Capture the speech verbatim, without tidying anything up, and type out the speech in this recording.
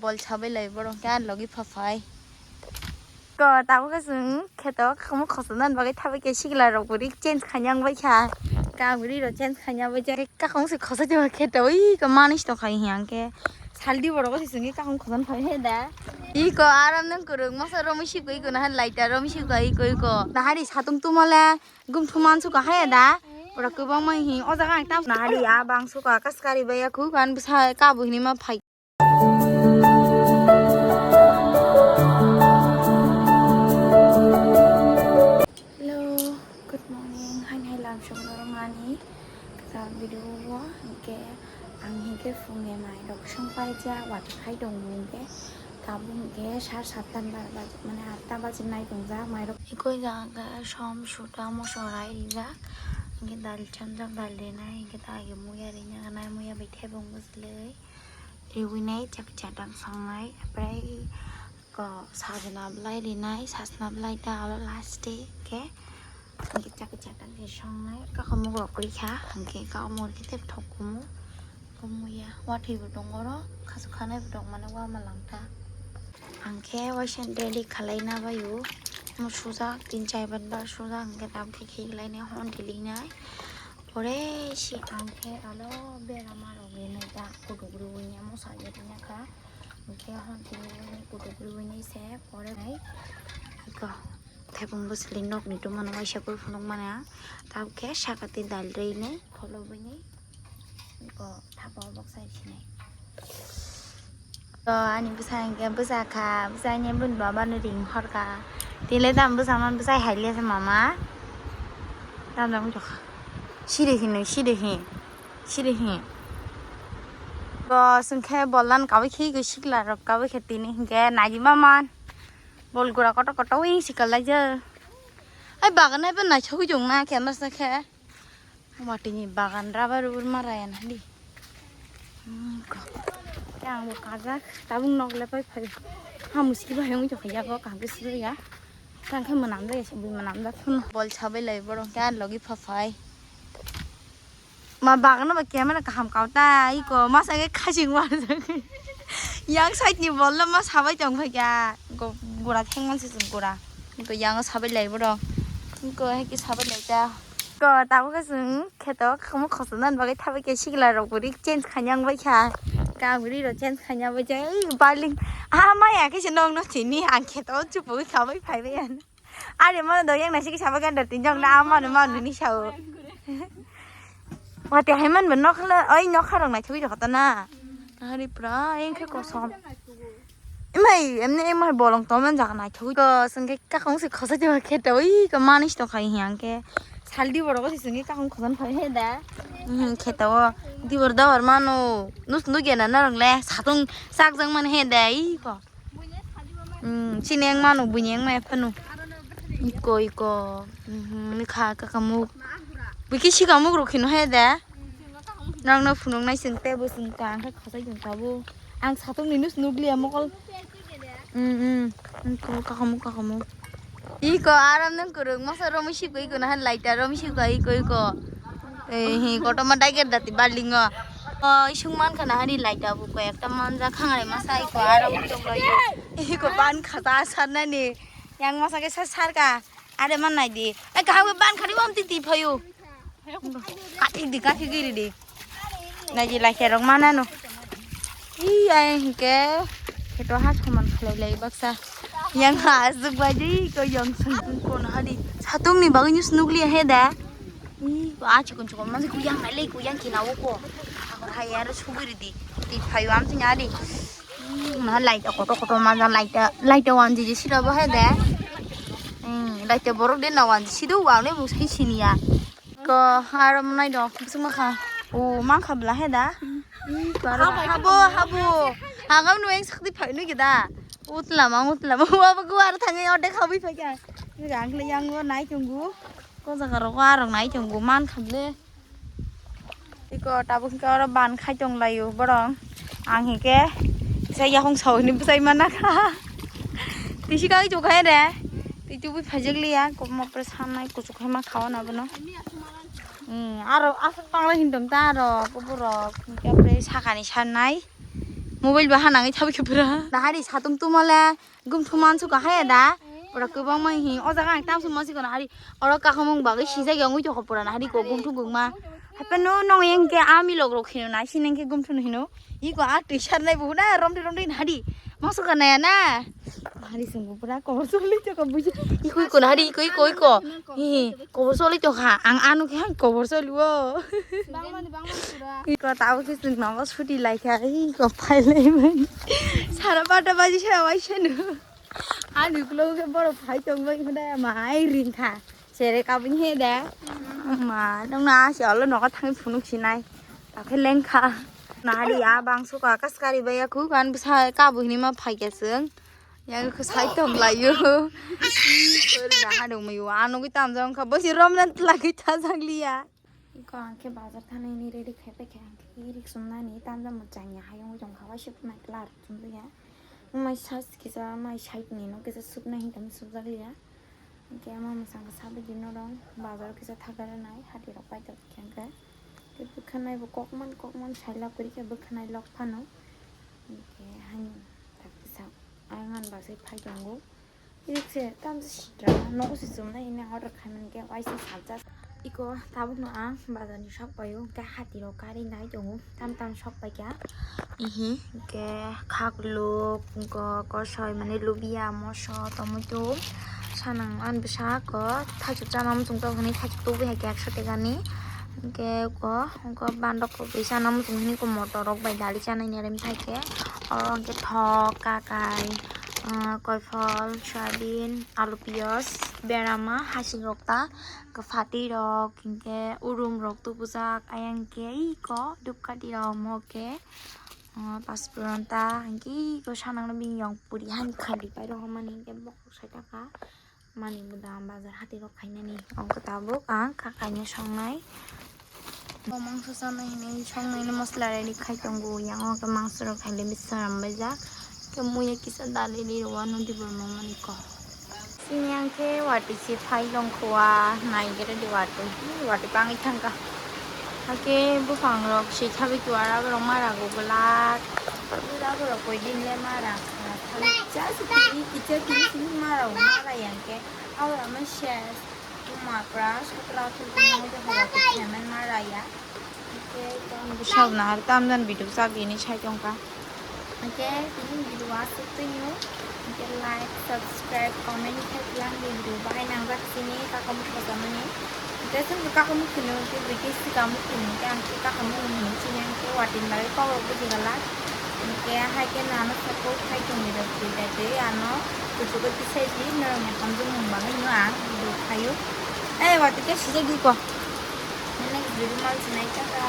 Bol sabai lai borok khe ani logi pha phai. Ko tabuk khe chwng kheto kakhumu khosonani bagwi thabai khe sikla rok bo ri change khaina wng bai kha. Kang ri rok change khaina bai kha. Kakhumu se khosoi tongma kheto ui ko manwi se tongkha hiya hwnkhe saldi borok se chwngwi kakhumu khoson phai he da. Iko aram nang kwrwng masa romwi sibgwi iko nahan lighter romwi sibgwi iko iko. Nahari satung tumale gumthum man suka haya da. Pura kwbangma hi o jaga ang tam nahari a bang suka kaskari bai ya khu kan bwsa kabo hinwi ma phai. Hello, good morning. Hai hai lam song norong ani. Kisa video o hwnkhe ang hwnkhe phungni mai rok song paijak watwi khai tongo hwnkhe tabuk hwnkhe sar satta bar baj mane atta baji nai tongjak mai rok. Ikoi jaga som suta moso rai rijak hwnkhe dal chamjak dal rinai hwnkhe ta age muya rinai muya bai thebong bwswlwi. Riwinai chak chadang songnai, apre ko sajna belai rinai, sajna belai ta alo last day khe, hwnkhe chak chadang khe songnai, kakamuk rok rikha, hwnkhe kakamuk rikhe tei thok kumu, kumuya, watwi bo tongo oro, khasu khanai bo tong mani wama langkha. Ang khe waisa ready khwlaina baio, mo sujak tin char bar sujak, hwnkhe tabuk khe khiklainai hon tilinai. Pore si ang khe alo bera ma rok rinai ta kutuk riwinai mosa ye rinai kha. Hwnkhe hon tini kutuk riwinai se pore nai. Iko thepung bwswli nokni tumano waisa khe phunuk mano ang. Tabuk khe saka twi dal rwinai kholo bwinai. Iko thapa o boksa sinai. To ani bwsa hwnkhe bwsa kha, bwsa hwnkhe bini baba no ring hor kha. Tini le tamo bwsa man bwsa hai le se mama. Tamo tamo tokha. Siri hino, siri hi. Siri hi. Bo sungkhe bolan kawi khi go sikla rok kawi khe tini hwnkhe naidi maman. Bol gura koto koto wng sikal lai je. Ai bagan ai bo naithok jong na khe masa khe. Watini bagan rubber rubber mara ya nadi. Yang bo kajak tabung nok le pai phai. Ha muski bai wng jokha yago kaham ke sibai ya. Tang khe mwnam jaya se bui mwnam jak phano. Bol sabai lai borok khe ani logi pha phai. Ma bagano ba camera kaham kauta iko masa khe khasing warjak. Yang side ni bol no ma sabai tong phai kha. Go gura thengman se gura. Iko yang sabai lai borok. Iko hai khe sabai lai ta. Ko tabuk khe chwng kheto kakhumu khosonani bagwi thabai khe sikla rok bo ri change khaina wng bai kha. Kang ri rok change khaina bai kha. Ui barling. Ah maya khe se nokno sini ang kheto chupugwi khabai phai bai ano. Are mano do yang nasi kisa bagan da tinjong na amano mano ni sao. Wate hai man bo nokla oi nokha rok naithogwi rokha ta na. Hari pura engkhe kosom. Emai emne emai bolong toman jaga naithogwi ko sengke kakong se khosa jeba khe to oi ko manis to khai hiang ke. Saldi borok se sengke kakong khosan phai he da. Hmm khe to o dibor dawar mano nus nugya na narang le satung sak jang man he da oi ko. Hmm, chini yang mano, buini yang maya phano. Iko, iko. Hmm, ni kha, kaka muk. Biki sika muk rok khino he de. Nang no phunuk nai sing te bo sing ta, ang kha khasai sing ta bo. Ang satung ni nus nukliya mokol. Hmm, hmm. Iko, kaka muk, kaka muk. Iko, aram nang kurung, masa romi siko, iko, nahan laita romi siko, iko, iko. Eh, hi, kotorma daiger dati balingo. O, isung man khana hari laita bu ko ekta manja khangai masa iko aro utok lai. Iko ban khata sarnani. Yang masa ke sar sar ka. Are man nai di. Eh, kaham ban khari wam titi phayu. Kathi di, kathi giri di. Nai di laita rok mana no. Ih, ai hingke. Keto ha saman khalai lai baksa. Yang ha asuk bai di ko yang sung ko na hari. Satung ni bagwi nus nukli he da. Ih, ko a chikon chikon man ko yang nai lai ko yang kina wo ko. Akor hai aro sugiri di. Ti phayu am tin ari. Ih, na laita koto koto man jan laita laita wan di sira bo he da. Hmm, laita borok de na wan di sidu wa ne bu sai siniya. Ko aro nai do bising ma kha. O man kha bla he da. Ih, ko aro habo habo. Hagam no eng sakti phai nu gida. Utla ma utla ma wa ba guar thangai ode khawi phai kha. Ni gang le yang go nai chungu. Ko jaga rok arok nai chungu man kha ble. Iko tabuk hingke oro ban khai tong laio borong. Ang hingke kisa yakung sawi ni bwsai mana kha. Tisi kagwi chukha de. Twi tubui phaijak liya. Kokma pre sanai kuchuk hai ma khawa na bono. Hmm, aro aswk tangla hindong ta aro kuburok. Hingke pre sakani sanai. Mobile ba hanangwi thabi khe pura. Nahari satung tumale gumthum mansuka haya da. Pura kwbangma hi o jaga ang tamsuk mansuka nahari. Oro kahamung bagwi sijak yongwi tokha pura nahari ko gumthum gungma. Hape no nong engke a milok rok hino na sini engke gumthum hino. Iko a twi sarnai bo na romde romde nahari. Mansuka naya na. Nahari sungbo pura kobor soli tokha buji. Iko iko nahari iko iko iko. Hi. Kobor soli tokha, ang ano khe hai kobor soli o. Bangmani bangmani pura. Iko tabo khe chwng nogo suti laikha, iko phailaimani. Sara bata baji sa waisano. Ani ukulok khe borok phai tongbai hwnda mahai ringkha. Sere kabin he de. Ma, nong na si olo nogo thangwi phunuk sinai. Takhe lengkha. Nari a bangso ka kaskari baya khu kan bwsa kabu hini ma phaikha chwng. Yang ko sai tong laio. Ih, kori na ha dong mayo. Ano ki tam jong kha bosi rom nan lagi ta jang liya. Ko ang khe bazar thanai ni ready khai pai kha ang khe rik sum nani tam jang mo chang ya hayung jong kha wai suk na klar sum ya. Mai sas kisa mai side ni no kisa suk na hin tam suk jak liya. Ang khe ama mo sang kha sabi di no rong bazar kisa thagar nai hati rok pai tok khe ang khe. Khe bwkhanai bo kokman kokman sailak kwrwi khe bwkhanai lok phano. Hwnkhe haino takisa ayang ani bagwi phai tongo. Irekse tamsa sitra nogo se chumnai hwnwi order khaimani khe waisa sajak. Iko tabukno ang bazarni sok paio hwnkhe hatirok karwi nai tongo tam tam sok paikha. Ihi hwnkhe khakluk, hwnkhe kosoi mane lubia, moso, tomato, sanang ani bwsako thaichuk chama muchung tok hwnwi thaichuk tubui hai khe ekso tekani. Hwnkhe eko, eko bandok kopi sana muchung hini ko motor rok bai dali chanai ni rim thai khe. Oro hwnkhe thok, kakai, ah, koiphol, soyabin, alu, piyaj, berama, hasing rok ta, hwnkhe phatwi rok, hwnkhe urum rok tubujak, ayang khe eko dupkati rok mo khe, ah, pasporon ta, hwnkhe eko sanang no bini yong puri hani khali pai rok mani hwnkhe bokhok sai taka. Mani budam bazar hati rok khainani. Ongkha tabuk ang kha kainwi songnai. Bo mangso chanai hinwi songnai ni mosla ready khai tongo. Yang o khe mangso rok khaile bisa rambai jak. Khe muya kisa dali ri rw ano di borma mani ko. Sini ang khe wati se phai longkho a nai gere di wati. Wati bangwi thangkha. Hakhe buphang rok se thabi khe aro borok mara go glak. Abo rok koi din le mara. Cha su kiri kicha kiri sini mara mara yang ke. Abo rok mai ses. Tuma pra sutra tu tu mo de hora ko payment mara ya. Ke ton bu sab na har tam dan video sa bini sai tong ka. Ke tini video asuk tu yu. Ke like, subscribe, comment khai lang di video bai nang jak sini ka kom ko jamani. Hwnkhe chwng khe kahamung phunukhe, brikhe swkang phunukhe, ang khe kahamung hinwi sini ang khe watini bagwi kok rok buji glak. Hwnkhe hai khe nano support khai tongwi rw twi dai twi ano kuchugo tisai di norokni hamjakmung bagwi no ang video khaio. Ei watwi khe sijak di ko. Next video mal sinai tata.